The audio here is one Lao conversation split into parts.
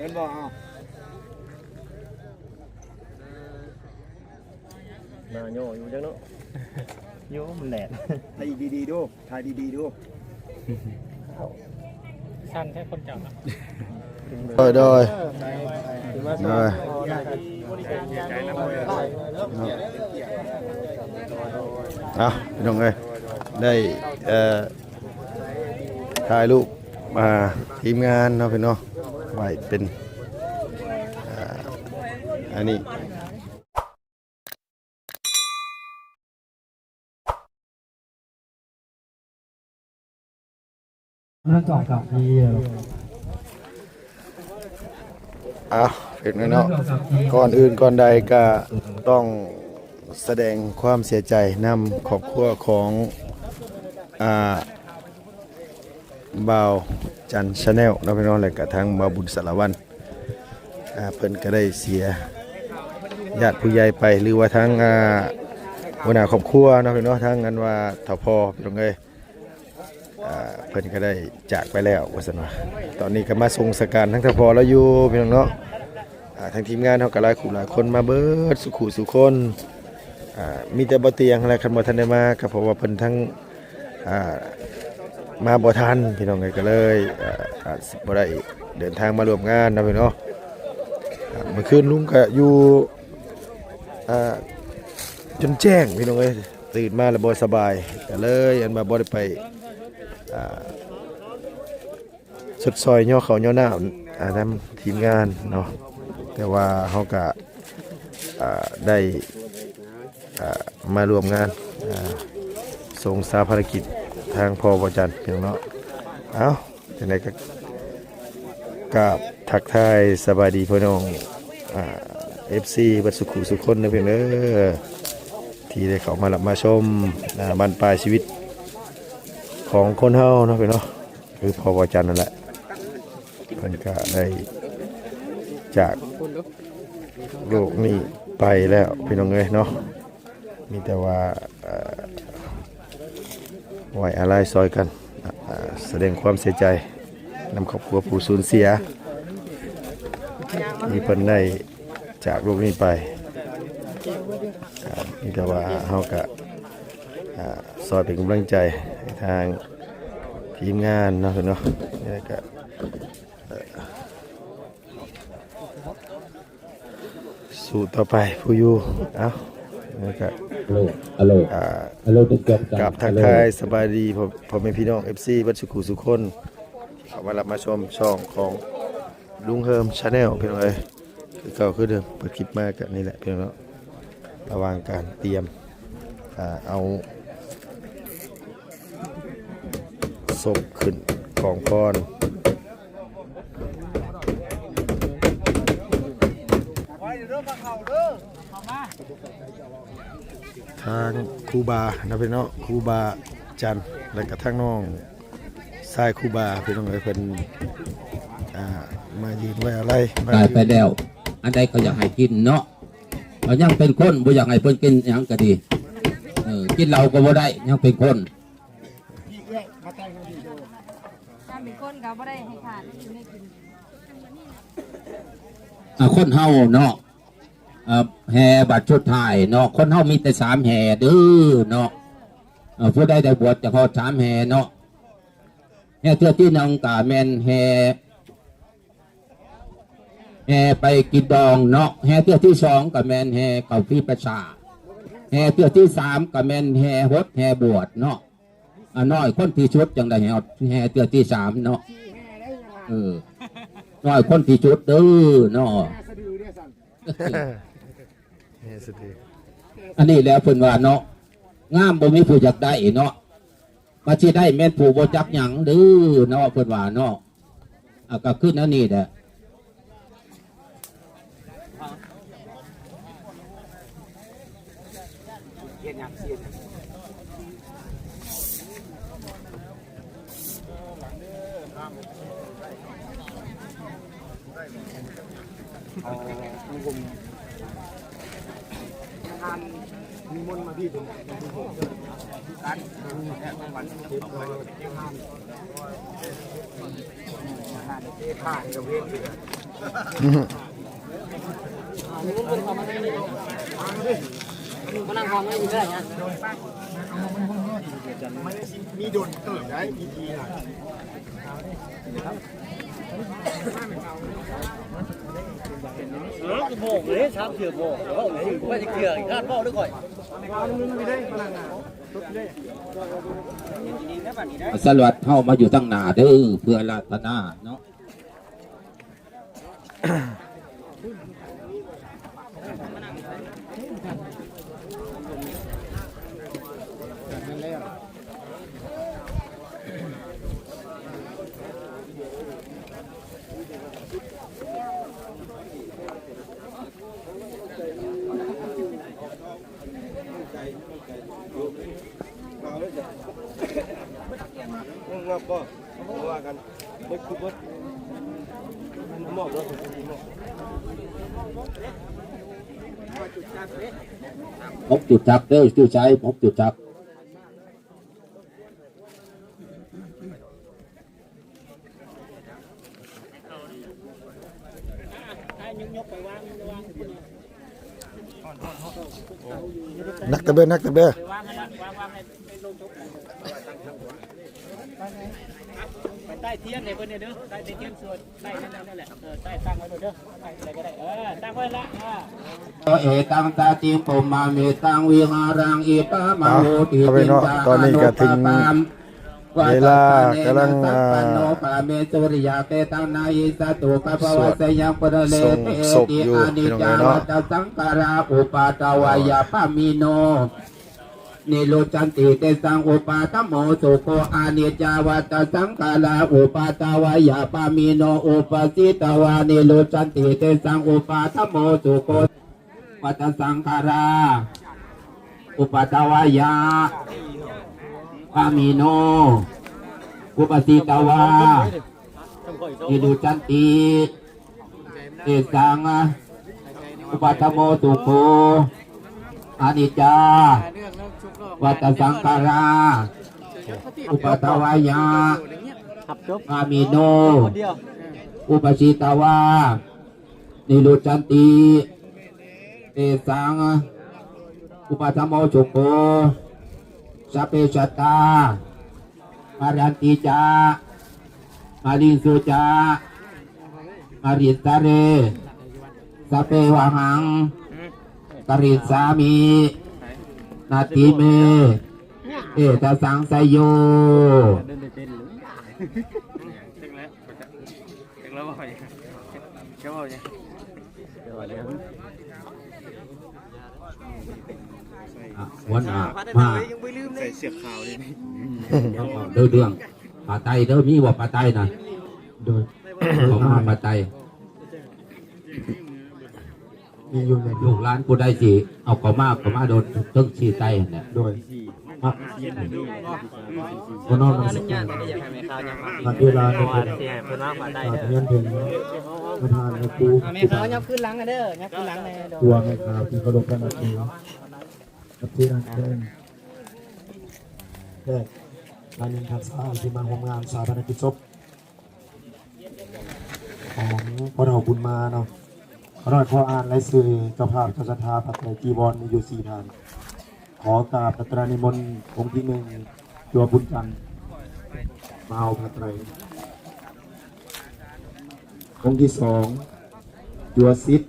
ເຫັນບໍ່? ເອົາ ໜ້າຫຍໍ້ຢູ່ຈັກເນາະ. ໂຍ ມັນແດດ. ຖ່າຍອີກດີໆດູ ຖ່າຍດີໆດູ. ສັ່ນແທ້ຄົນເຈົ້ານະ. ໂດຍ ໂດຍ ໂດຍ. ເອົາ ພີ່ນ້ອງເອີຍ ໄດ້ ເອີ ຖ່າຍຮູບ ອ່າ ທີມງານເນາະ ພີ່ນ້ອງ ໄວ້ເປັນ ອ່າ ອັນນີ້. ເອົາ ເປັນເນາະ ກ່ອນອື່ນກ່ອນໃດກໍຕ້ອງສະແດງຄວາມເສຍໃຈນຳຄອບຄົວຂອງ ອ່າ ບ່າວຈັນ Channel ເນາະ ພີ່ນ້ອງ ແລະກະທາງບ່າວບຸນ ສາລະວັນ ອ່າ ເພິ່ນກໍໄດ້ເສຍຍາດຜູ້ໃຫຍ່ໄປ ຫຼືວ່າທາງ ອ່າ ຫົວໜ້າຄອບຄົວເນາະ ພີ່ນ້ອງ ທາງອັນວ່າ ທພ ພີ່ນ້ອງເອີຍ ອ່າ ເພິ່ນກໍໄດ້ຈາກໄປແລ້ວວ່າຊັ້ນວ່າ. ຕອນນີ້ກໍມາສົ່ງສະການທາງ ທພ ລາວຢູ່ ພີ່ນ້ອງເນາະ. ອ່າ ທາງທີມງານເຮົາກໍຫຼາຍຄູ່ຫຼາຍຄົນມາເບິດສູ່ຄູ່ສູ່ຄົນ ອ່າ ມີແຕ່ບໍ່ຕຽງຫັ້ນແຫຼະ ຄັນບໍ່ທັນໄດ້ມາ ກໍເພາະວ່າເພິ່ນທັງ ອ່າ ມາບໍ່ທັນ ພີ່ນ້ອງເອີຍ ກໍເລີຍ ອ່າ ອາດຊິບໍ່ໄດ້ເດີນທາງມາຮ່ວມງານເນາະ ພີ່ນ້ອງ. ອ່າ ມື້ຄືນລຸງກໍຢູ່ ອ່າ ຈົນແຈ້ງ ພີ່ນ້ອງເອີຍ ຕື່ນມາແລ້ວບໍ່ສະບາຍ ກໍເລີຍອັນວ່າບໍ່ໄດ້ໄປ ອ່າ ຊົດຊ່ອຍຍໍເຂົ້າຍໍນ້ຳ ອ່າ ນຳທີມງານເນາະ ແຕ່ວ່າເຮົາກະ ອ່າ ໄດ້ ອ່າ ມາຮ່ວມງານ ອ່າ ສົ່ງຊາປະນະກິດທາງພໍ່ບ່າວຈັນ ພີ່ນ້ອງເນາະ. ເອົ້າ ຈັ່ງໃດກໍກາບທັກທາຍສະບາຍດີພີ່ນ້ອງ ອ່າ ເອັຟຊີ ເບິດສູ່ຄູ່ສູ່ຄົນເດີ ພີ່ນ້ອງເດີ ທີ່ໄດ້ເຂົ້າມາຮັບມາຊົມ ອ່າ ບັ້ນປາຍຊີວິດຂອງຄົນເຮົາເນາະ ພີ່ນ້ອງເນາະ. ຄືພໍ່ບ່າວຈັນນັ້ນແຫຼະ ເພິ່ນກະໄດ້ຈາກໂລກນີ້ໄປແລ້ວ ພີ່ນ້ອງເອີຍເນາະ. ມີແຕ່ວ່າ ເອີ ໄວ້ອາໄລຊ່ອຍກັນ ເອີ ສະແດງຄວາມເສຍໃຈນຳຄອບຄົວຜູ້ສູນເສຍ ທີ່ເພິ່ນໄດ້ຈາກໂລກນີ້ໄປ. ເອີ ມີແຕ່ວ່າເຮົາກະ ເອີ ຊ່ອຍເປັນກຳລັງໃຈໃຫ້ທາງ ທີມງານເນາະ ເນາະ ແລ້ວກະ ເອີ ສູ້ຕໍ່ໄປຜູ້ຢູ່. ເອົ້າ ແລ້ວກະ ອາໂລ ອາໂລ ອ່າ ອາໂລ ກາບທັກທາຍສະບາຍດີພໍ່ ພໍ່ແມ່ພີ່ນ້ອງ ເອັຟຊີ ເບິດສູ່ຄູ່ສູ່ຄົນ ເຂົ້າມາຮັບມາຊົມຊ່ອງຂອງລຸງເຮີມ Channel ພີ່ນ້ອງເອີຍ. ຄືເກົ່າຄືເດີມ ເປີດຄລິບມາກະນີ້ແຫຼະ ພີ່ນ້ອງເນາະ. ລະຫວ່າງການຕຽມ ອ່າ ເອົາສົບຂຶ້ນກອງພອນ ທາງຄູບາເນາະ ພີ່ນ້ອງເນາະ ຄູບາຈັນ ແລ້ວກະທາງນ້ອງຊາຍຄູບາ ພີ່ນ້ອງເອີຍ ເພິ່ນ ອ່າ ມາຢືນໄວ້ອາໄລ ຕາຍໄປແລ້ວ ອັນໃດເຂົາຢາກໃຫ້ກິນເນາະ ເຂົາຍັງເປັນຄົນ ບໍ່ຢາກໃຫ້ເພິ່ນກິນຫຍັງກໍດີ ເອີ ກິນເຫຼົ້າກໍບໍ່ໄດ້ ຍັງເປັນຄົນ ຍັງເປັນຄົນກໍບໍ່ໄດ້ໃຫ້ທານຢູ່ໃນກິນ. ອ່າ ຄົນເຮົາເນາະ ເອີ ແຫ່ບາດສຸດທ້າຍເນາະ ຄົນເຮົາມີແຕ່ສາມແຫ່ເດີເນາະ ເອີ ຜູ້ໃດໄດ້ບວດຈະຮອດສາມແຫ່ເນາະ. ແຫ່ເທື່ອທີໜຶ່ງກະແມ່ນແຫ່ ແຫ່ໄປກິນດອງເນາະ ແຫ່ເທື່ອທີສອງກະແມ່ນແຫ່ເຂົ້າຜີປາສາດ ແຫ່ເທື່ອທີສາມກະແມ່ນແຫ່ຫົດແຫ່ບວດເນາະ. ອາ ນ້ອຍຄົນທີ່ສຸດຈັ່ງໄດ້ແຫ່ ແຫ່ເທື່ອທີສາມເນາະ ເອີ ນ້ອຍຄົນທີ່ສຸດເດີເນາະ. ອັນນີ້ແຫຼະເພິ່ນວ່າເນາະ ງາມບໍ່ມີຜູ້ຢາກໄດ້ເນາະ ວ່າຊິໄດ້ແມ່ນຜູ້ບໍ່ຈັກຫຍັງເດີເນາະ ເພິ່ນວ່າເນາະ. ອາ ກໍຄືແນວນີ້ແຫຼະ. ມານັ່ງຟັງຢູ່ເລີຍນະ. ມັນມີດົນເຕີບໄດ໋ ພິທີນະ. ເອີ ກໍບອກເລີຍ ສາມເທື່ອບອກ ເວົ້າຊື່ ບໍ່ຈັກເທື່ອ ການເວົ້າເດີຂ້ອຍ. ສະຫຼວດເຮົາມາຢູ່ທາງໜ້າເດີ ເພື່ອອາລາທະນາເນາະ. ຫົກຈຸດຈັກເດີ ຊື່ໄຊ ຫົກຈຸດຈັກ. ໜັກເຕີບເດີ ໜັກເຕີບເດີ. ໄປໃຕ້ທຽນໃຫ້ເພິ່ນແດ່ເດີ ໃຕ້ທຽນສວດ ໃຕ້ນັ້ນແຫຼະ ເອີ ໃຕ້ຕັ້ງໄວ້ໂລດເດີ ໃຕ້ໃດກໍໄດ້ ເອີ ຕັ້ງໄວ້ລະ ເອີ. ເອຕັງສາຕິງ ພູມມະເມຕັງ ວິຫາລັງ ອິດຖະມະໂຫຕິ ເອົາ ພີ່ນ້ອງ ຕອນນີ້ກໍເຖິງເວລາກຳລັງ ເອີ ສວດສົບຢູ່ ພີ່ນ້ອງເອີຍເນາະ. ອະນິດຈາວັດຕະສັງຂາຣາ ອຸປາທະວາຍະປາມິໂນ ນິລຸດສັນຕິ ເຕສັງ ອຸປາທະໂມ ສຸໂຂ ອະນິດຈາວັດຕະສັງຂາຣາ ອຸປາທະວາຍະປາມິໂນ ອຸປະສິຕະວາ ນິລຸດສັນຕິ ເຕສັງ ອຸປາທະໂມ ສຸໂຂ ວັດຕະສັງຂາຣາ ອຸປາທະວາຍະປາມິໂນ ອຸປະສິຕະວາ ນິລຸດສັນຕິ ເຕສັງ ອຸປາທະໂມ ສຸໂຂ ອະນິດຈາ ວັດຕະສັງຂາຣາ ອຸປາທະວາຍະ ປາມິໂນ ອຸປະສິຕະວາ ນິລຸດສັນຕິ ເຕສັງ ອຸປາທະໂມ ສຸໂຂ ສັບເພສັດຕາ ມະຣັນຕິຈະ ມະລິງສຸຈະ ມະລິງສະເຣ ສັບເພວະຫັງ ກະລິສາມິ ນັດຖິເມ ເອຕະສັງ ໄຊໂຍ. ອ່ະ ຫົວໜ້າມາ ໃສ່ເສື້ອຂາວເລີຍນີ້ ເດີເລື່ອງປາໄຕເດີ ມີບໍ່ປາໄຕນະ? ໂດຍ ເຂົ້າມາປາໄຕ ມີຢູ່ໃນ ລູກຫຼານຜູ້ໃດຊິເອົາເຂົ້າມາ ເຂົ້າມາໂດນເທິງຊີ້ໄຕຫັ້ນແຫຼະ ໂດຍ ມາ ຂໍນ້ອມນະມັດສະການ ອະນຸໂມທະນາບຸນ ກາບຮຽນເຖິງປະທານ ແລະ ຄູ ອ່າ ແມ່ຂາວ ຄຮູບາ ຍັບຄືນຫຼັງເດີ ຍັບຄືນຫຼັງແດ່ ໂດຍ ຄູແມ່ຂາວທີ່ເຄົາລົບ ແລະ ນັບຖື ນັບຖື ແຂກຫຼາຍໜຶ່ງທ່ານຊາວ ທີ່ມາຮ່ວມງານຊາປະນະກິດສົບ ຂອງພໍ່ເຖົ້າບຸນມາເນາະ. ຂ້ານ້ອຍຂໍອ່ານລາຍຊື່ເຈົ້າພາບເຈົ້າສັດທາ ປັດໄຕຈີວອນ ມີຢູ່ສີ່ທ່ານ. ຂໍກາບລັດຕະນານິມົນ ອົງທີໜຶ່ງ ຈົວບຸນຈັນ ມາເອົາຜ້າໄຕຣ. ອົງທີສອງ ຈົວສິດ.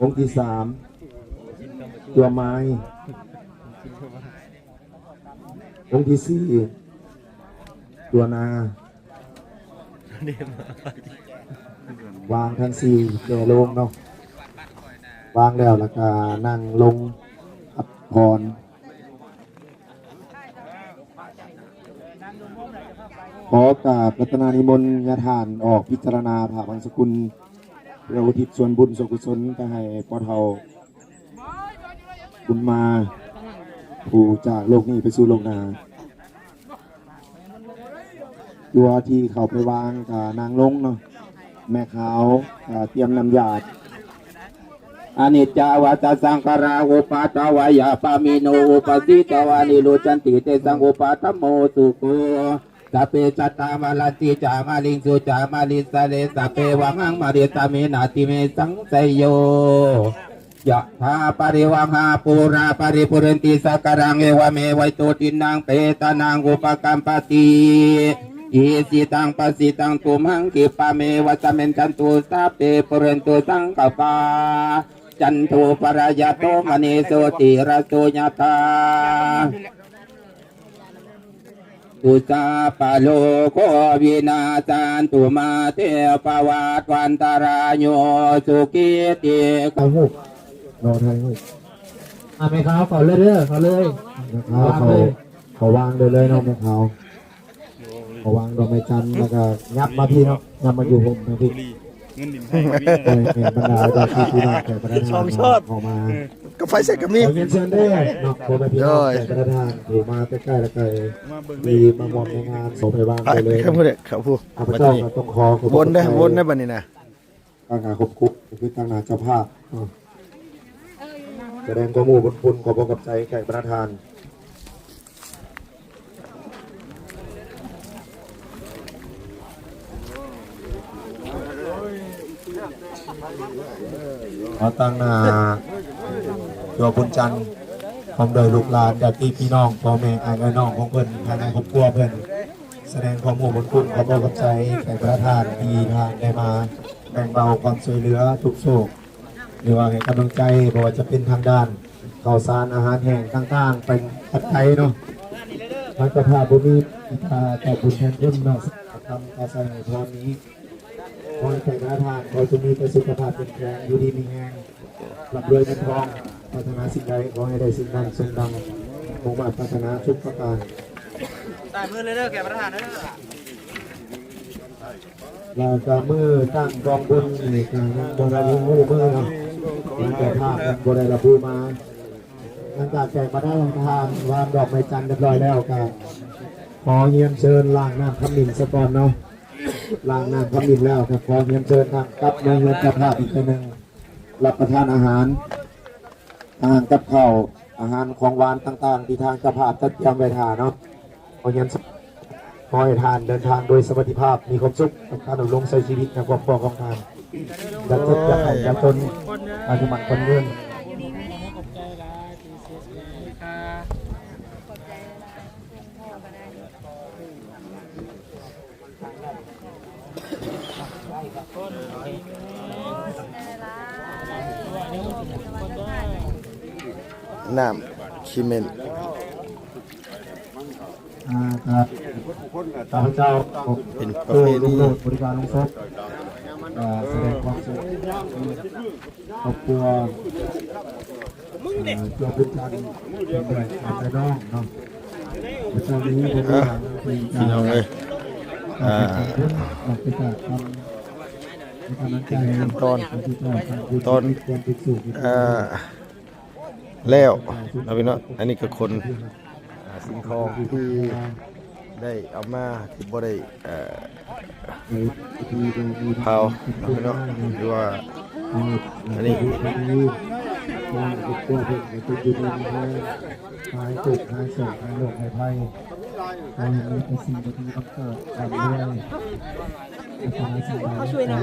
ອົງທີສາມ ຈົວມາຍ. ອົງທີສີ່ ຕົວນາ ວາງທັງສີ່ແຈໂລງເນາະ ວາງແລ້ວ ແລ້ວກະນັ່ງລົງຮັບພອນ. ຂໍກາບລັດຕະນານິມົນຍາທ່ານອອກພິຈາລະນາຜ້າບັງສະກຸນ ເພື່ອອຸທິດສ່ວນບຸນສ່ວນກຸສົນໄປໃຫ້ພໍ່ເຖົ້າ ບຸນມາ ຜູ້ຈາກໂລກນີ້ໄປສູ່ໂລກໜ້າ. ຕົວທີ່ເຂົ້າໄປວາງກະນັ່ງລົງເນາະ ແມ່ຂາວກະຕຽມນ້ຳຢາດ. ອະນິດຈາວັດຕະສັງຂາຣາ ອຸປາທະວາຍະປາມິໂນ ອຸປະສິຕະວາ ນິລຸດສັນຕິ ເຕສັງ ອຸປາທະໂມ ສຸໂຂ. ສັບເພສັດຕາ ມະລະຕິ ຈາ ມະລິງສຸ ຈາ ມະລິງສະເລ ສັບເພ ວະຫັງ ມະລິສາມິ ນາຕິເມ ສັງສະໂຍ. ຍະຖາ ວາລິວະຫາ ປູຣາ ປະລິປູເຣນຕິ ສາຄະລັງ ເອວະເມ ວະອິໂຕ ທິນນັງ ເປຕານັງ ອຸປະກັບປະຕິ ອິຊິຕັງ ປັດສິຕັງ ຕຸມຫັງ ຂິບປະເມວະ ສະມິດຖັນຕຸ ສັບເພ ປູເຣນຕຸ ສັງກະປາ ຈັນໂທ ປະລະຍະໂຕ ມະນີ ໂຊຕິລະໂສ ຍະຖາ ປຸດສາ ປະໂລໂຄ ວິນາສັນຕຸ ມາເຕ ພະວັດວັນຕະລາໂຍ ສຸຂີ ຕິ ຖ່າຍຮູບ ລໍຖ່າຍຮູບ ອ່າ ແມ່ຂາວ ເຂົ້າເລີຍເດີ ເຂົ້າເລີຍ ແມ່ຂາວ ວາງເລີຍ ເຂົ້າ ເຂົ້າວາງໄດ້ເລີຍເນາະ ແມ່ຂາວ ເຂົ້າວາງດອກໄມ້ຈັນ ແລ້ວກໍຫຍັບມາພີ້ເນາະ ຫຍັບມາຢູ່ຮົ່ມທາງພີ້ ເງິນດິນໄທກໍມີ ໂອ້ຍ ແມ່ນບັນດາເຈົ້າທີ່ພີ່ນ້ອງແຂກປະທານ ສອງຊອດ ເຂົ້າມາ ເອີ ກາແຟໃສ່ກໍມີ ຂໍຮຽນເຊີນເດີເນາະ ພໍ່ແມ່ພີ່ນ້ອງແຂກປະທານ ຜູ້ມາແຕ່ໄກແລະໄກ ທີ່ມາຮ່ວມໃນງານ ເຂົ້າໄປວາງໄດ້ເລີຍ ໄປ ໄປ ຂ້າພະເຈົ້າກໍຕ້ອງຂໍຂອບ ວົນເດີ ວົນເດີບັດນີ້ນະ ທາງໜ້າຄອບຄົວ ກໍຄືທາງໜ້າເຈົ້າພາບເນາະ ສະແດງຄວາມຮູ້ບຸນຄຸນ ຂອບອົກຂອບໃຈແຂກປະທານ ຂໍຕັ້ງໜ້າຕົວບຸນຈັນ ພ້ອມດ້ວຍລູກຫຼານ ຍາດຕິພີ່ນ້ອງ ພໍ່ແມ່ ອ້າຍເອື້ອຍນ້ອງຂອງເພິ່ນ ພາຍໃນຄອບຄົວເພິ່ນ ສະແດງຄວາມຮູ້ບຸນຄຸນ ຂອບອົກຂອບໃຈແຂກປະທານ ທີ່ທ່ານໄດ້ມາແບ່ງເບົາຄວາມຊ່ວຍເຫຼືອທຸກໂສກ ຫຼືວ່າໃຫ້ກຳລັງໃຈ ບໍ່ວ່າຈະເປັນທາງດ້ານເຂົ້າສານ ອາຫານແຫ້ງຕ່າງໆ ເປັນປັດໄຈເນາະ ທາງເຈົ້າພາບບໍ່ມີ ອາ ເຈົ້າບຸນແທນຄຸນເນາະ ທຳກາໃສ່ໃຫ້ພອນນີ້ ຂໍໃຫ້ແຂກປະທານ ຂໍຈົ່ງມີແຕ່ສຸຂະພາບເຂັ້ມແຂງ ຢູ່ດີມີແຮງ ລ່ຳລວຍເງິນທອງ ປາດຖະໜາສິ່ງໃດ ຂໍໃຫ້ໄດ້ສິ່ງນັ້ນສົມດັ່ງມຸ່ງມາດປາດຖະໜາທຸກປະການ ໃສ່ມືເລີຍເດີ ແຂກປະທານເດີ ແລ້ວກໍມື້ຕັ້ງກອງບຸນນີ້ກໍຍັງບໍ່ໄດ້ຮູ້ມື້ເນາະ ທາງເຈົ້າພາບຍັງບໍ່ໄດ້ລະບຸມາ ຫຼັງຈາກແຂກປະທານວາງດອກໄມ້ຈັນຮຽບຮ້ອຍແລ້ວ ກໍຂໍຮຽນເຊີນລ້າງນ້ຳຂະມິ້ນສາກ່ອນເນາະ ລ້າງນ້ຳຂະມິ້ນແລ້ວ ກໍຂໍຮຽນເຊີນທາງກັບມາເຮືອນເຈົ້າພາບອີກເທື່ອໜຶ່ງ ຮັບປະທານອາຫານ ອາຫານກັບເຂົ້າ ອາຫານຂອງຫວານຕ່າງໆ ທີ່ທາງເຈົ້າພາບຈັດຕຽມໄວ້ຖ້າເນາະ ຂໍຮຽນ ຂໍໃຫ້ທ່ານເດີນທາງໂດຍສະຫວັດດີພາບ ມີຄວາມສຸກກັບການດຳລົງໃຊ້ຊີວິດໃນຄອບຄົວຂອງທ່ານ ຢ່າເຈັບຢ່າໄຂ້ຢ່າຈົນ ອາຍຸໝັ້ນຂວັນຍືນ. ນ້ຳຂີ້ເໝັ້ນ ອ່າ ຂ້າພະເຈົ້າ ເປັນປະເພນີ ລຸງໂລດ ບໍລິການລົງສົບ ອ່າ ສະແດງຄວາມເສຍໃຈ ຄອບຄົວ ເອີ່ ເຈົ້າບຸນຈັນ ເປັນເອື້ອຍເປັນນ້ອງເນາະ ເຈົ້ານີ້ບໍ່ມີຫຍັງທີ່ຈະ ພີ່ນ້ອງເອີຍ ອ່າ ເປັນບຸນເນາະ ເປັນການທຳໃຫ້ກຳລັງໃຈ ຂັ້ນຕອນ ຕອນ ເອີ່ ແລ້ວເນາະພີ່ນ້ອງ ອັນນີ້ກໍຂົນ ອ່າ ສິ່ງຂອງທີ່ໄດ້ເອົາມາ ທີ່ບໍ່ໄດ້ ເອີ່ ເຜົາເນາະພີ່ນ້ອງ ຫຼືວ່າອັນນີ້ ຫາຍໂລກ ຫາຍໂສກ ຫາຍໂລກ ຫາຍໄພ ຂໍໃຫ້ມີແຕ່ສິ່ງດີໆບັງເກີດ ລ່ຳລວຍ ເຂົາຊ່ວຍນະ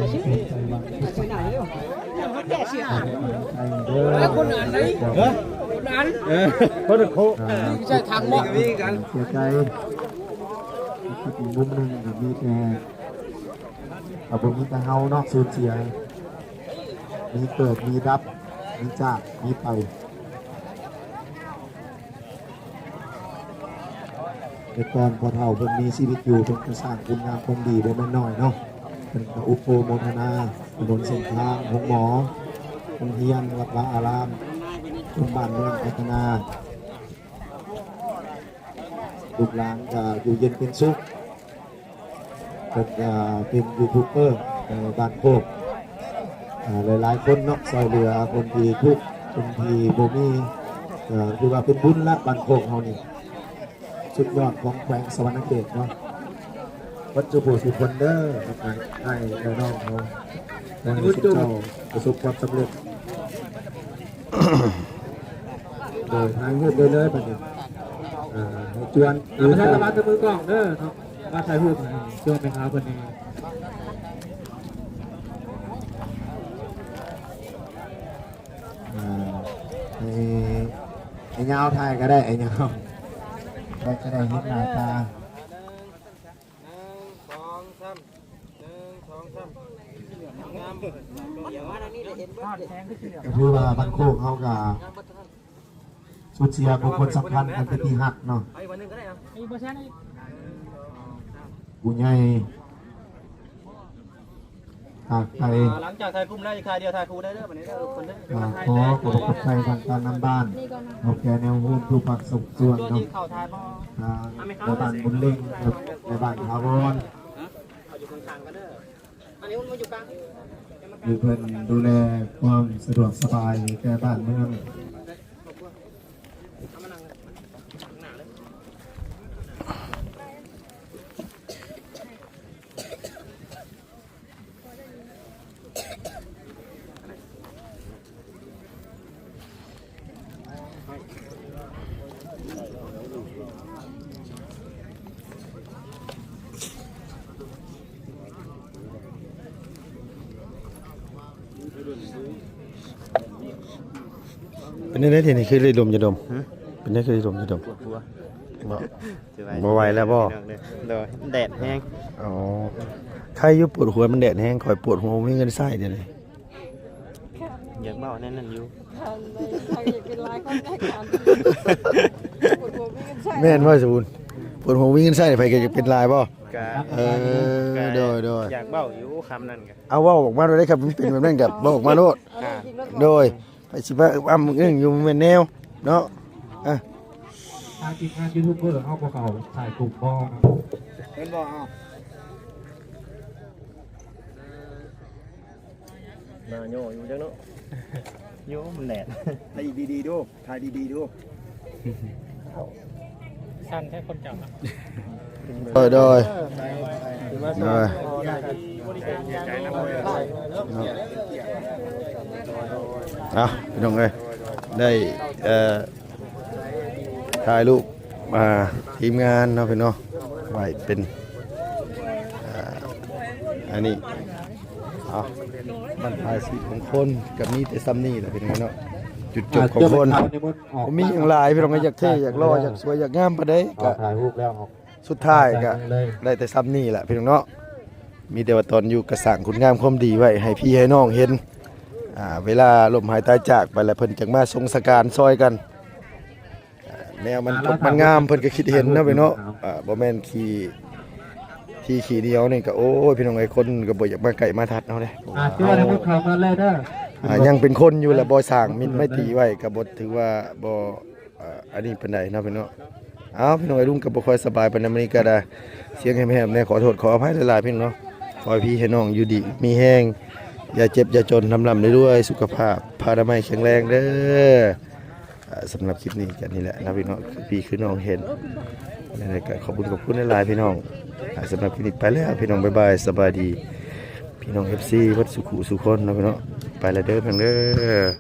ຄົນອັນໄດ໋ ເອີ ຄົນອັນ ເອີ ຄົນໂຄ ອ່າ ໃສ່ຖັງບໍ່ ເສຍໃຈ ອີກມຸມໜຶ່ງກໍມີແຕ່ ກໍບໍ່ມີແຕ່ເຮົາເນາະ ສູນເສຍ ມີເກີດ ມີດັບ ມີຈາກ ມີໄປ. ແຕ່ກ່ອນພໍ່ເຖົ້າເພິ່ນມີຊີວິດຢູ່ ເພິ່ນກໍສ້າງຄຸນງາມຄວາມດີບໍ່ແມ່ນໜ້ອຍເນາະ ເພິ່ນກໍອະນຸໂມທະນາຖະໜົນເສັ້ນທາງ ໂຮງໝໍ ໂຮງຮຽນ ວັດວາອາຣາມ ໂຮງບ້ານເມືອງພັດທະນາ ລູກຫຼານກໍຢູ່ເຢັນເປັນສຸກ ເພິ່ນກໍເປັນຢູທູບເບີ ເອີ ບ້ານໂຄກ ເອີ ຫຼາຍໆຄົນເນາະ ຊ່ວຍເຫຼືອຄົນທີ່ທຸກ ຄົນທີ່ບໍ່ມີ ກໍຖືວ່າເປັນບຸນລະ ບ້ານໂຄກເຮົານີ້ ສຸດຍອດຂອງແຂວງສະຫວັນນະເຂດເນາະ ເບິດສູ່ຜູ້ສູ່ຄົນເດີ ອ້າຍ ອ້າຍນ້ອງເຮົາ ຂໍໃຫ້ເຈົ້າປະສົບຄວາມສຳເລັດ ໂດຍ ຖ່າຍຮູບໄດ້ເລີຍບັດນີ້ ອ່າ ໃຫ້ຈວນ ອ່າ ປະທານລະວັງກັບມືກ້ອງເດີເນາະ. ມາຖ່າຍຮູບໃຫ້ຊ່ວຍແມ່ຄ້າເພິ່ນແດ່. ອ່າ ໃຫ້ ໃຫ້ຍາວຖ່າຍກໍໄດ້ ໃຫ້ຍາວ ໄດ້ ຈະໄດ້ເຫັນໜ້າຕາ. ໜຶ່ງ ສອງ ສາມ ໜຶ່ງ ສອງ ສາມ ງາມ. ກໍຖືວ່າບ້ານໂຄກເຮົາກໍສູນເສຍບຸກຄົນສຳຄັນອັນເປັນທີ່ຮັກເນາະ ຜູ້ໃຫຍ່ ອ່າ ໃຜ ອ່າ ຫຼັງຈາກຖ່າຍກຸ່ມແລ້ວ ອີກຄ່າຍດຽວຖ່າຍຄູ່ໄດ້ເດີ ບັດນີ້ເດີ ທຸກຄົນເດີ. ອ່າ ຂໍຂອບພະຄຸນໃສ່ທາງການນຳບ້ານ ເຖົ້າແກ່ແນວໂຮມທຸກພາກສ່ວນເນາະ ທາງແມ່ບ້ານບຸນເລັງ ແມ່ບ້ານຖາວອນ ເອົາຢູ່ຂ້າງໆກັນເດີ ອັນນີ້ມັນຢູ່ກາງ ທີ່ເພິ່ນດູແລຄວາມສະດວກສະບາຍແກ່ບ້ານເມືອງ. ເປັນແນວໃດ ທີ່ນີ້ຄືໄດ້ດົມຢາດົມ? ຮະ? ເປັນແນວ ຄືໄດ້ດົມຢາດົມ? ປວດຫົວ ບໍ່ ບໍ່ໄຫວແລ້ວບໍ່? ໂດຍ ແດດແຮງ. ອໍ ໃຄຢູ່ ປວດຫົວ ມັນແດດແຮງ ຂ້ອຍປວດຫົວ ບໍ່ມີເງິນໃຊ້ດຽວນີ້. ຢາກເວົ້າແນວນັ້ນຢູ່ ຄັນເລີຍ ຄັນຢາກເປັນລາຍຄົນໃນການ ປວດຫົວມີເງິນໃຊ້ ແມ່ນບໍ່ສູນ? ປວດຫົວມີເງິນໃຊ້ ໃຜກໍຢາກເປັນລາຍບໍ່? ກະ ເອີ ກະ ໂດຍໆ ຢາກເວົ້າຢູ່ຄຳນັ້ນກະ ເອົາ ເວົ້າອອກມາໂລດເດ້ ຄັນມັນເປັນແບບນັ້ນກໍເວົ້າອອກມາໂລດ. ອ່າ ໂດຍ ໃຜຊິມາອຶບອ້ຳອຶບອຶ້ງຢູ່ ແມ່ນແນວເນາະ. ອ່ະ ທາງທີມງານຢູທູບເບີເຮົາບໍ່ເຂົ້າຖ່າຍກຸ່ມບໍ່ເນາະ ເຫັນບໍ່? ເອົາ ໜ້າຫຍໍ້ຢູ່ຈັກເນາະ ໂຍ ມັນແດດ ຖ່າຍດີໆດູ ຖ່າຍດີໆດູ. ສັ່ນແທ້ຄົນເຈົ້ານະ. ໂດຍ ໂດຍ ໂດຍ ເອົາ ພີ່ນ້ອງເອີຍ ໄດ້ ເອີ ຖ່າຍຮູບ ອ່າ ທີມງານເນາະ ພີ່ນ້ອງ ໄວ້ເປັນ ອ່າ ອັນນີ້ ເອົາ ບັ້ນປາຍຊີວິດຂອງຄົນກໍມີແຕ່ຊ່ຳນີ້ແຫຼະ ພີ່ນ້ອງເນາະ ຈຸດຈົບຂອງຄົນ ອ່າ ບໍ່ມີຫຍັງຫຼາຍ ພີ່ນ້ອງເອີຍ ຢາກເທ່ ຢາກຫຼໍ່ ຢາກສວຍ ຢາກງາມປານໃດ ກໍ ອ່າ ຖ່າຍຮູບແລ້ວ ສຸດທ້າຍກໍໄດ້ແຕ່ຊ່ຳນີ້ແຫຼະ ພີ່ນ້ອງເນາະ ມີແຕ່ວ່າຕອນຢູ່ກໍສ້າງຄຸນງາມຄວາມດີໄວ້ໃຫ້ພີ່ໃຫ້ນ້ອງເຫັນ ອ່າ ເວລາລົ້ມຫາຍຕາຍຈາກໄປແລ້ວ ເພິ່ນຈັ່ງມາສົ່ງສະການຊ່ອຍກັນ ອ່າ ແນວມັນຕົກມັນງາມ ເພິ່ນກໍຄິດເຫັນເນາະ ພີ່ນ້ອງເນາະ ອ່າ ບໍ່ແມ່ນຂີ້ ທີ່ຂີ້ໜຽວນີ້ກໍ ໂອ້ຍ ພີ່ນ້ອງເອີຍ ຄົນກໍບໍ່ຢາກມາໃກ້ມາທັດເຮົາເດ້ ອ່າ ເຮົາ ອ່າ ຍັງເປັນຄົນຢູ່ ແລະ ບໍ່ສ້າງມິດໄມຕີໄວ້ ກໍບໍ່ຖືວ່າບໍ່ ອ່າ ອັນນີ້ປານໃດເນາະ ພີ່ນ້ອງເນາະ. ເອົາ ພີ່ນ້ອງເອີຍ ລຸງກໍບໍ່ຄ່ອຍສະບາຍປານໃດ ມື້ນີ້ກໍໄດ້ສຽງແຫບໆແດ່ ຂໍໂທດຂໍອະໄພຫຼາຍໆ ພີ່ນ້ອງເນາະ. ຂໍໃຫ້ພີ່ໃຫ້ນ້ອງຢູ່ດີມີແຮງ ຢ່າເຈັບຢ່າຈົນ ລ່ຳໆລວຍໆ ສຸຂະພາບພະລານາໄມແຂງແຮງເດີ. ອ່າ ສຳລັບຄລິບນີ້ກໍນີ້ແຫຼະເນາະ ພີ່ນ້ອງ ຄືພີ່ຄືນ້ອງເຫັນ ແລ້ວກໍຂອບຄຸນຂອບຄຸນຫຼາຍໆ ພີ່ນ້ອງ. ອ່າ ສຳລັບຄລິບນີ້ໄປແລ້ວ ພີ່ນ້ອງ ບາຍບາຍ ສະບາຍດີ ພີ່ນ້ອງ ເອັຟຊີ ເບິດສູ່ຄູ່ສູ່ຄົນເນາະ ພີ່ນ້ອງ. ໄປແລ້ວເດີ ພີ່ນ້ອງເດີ.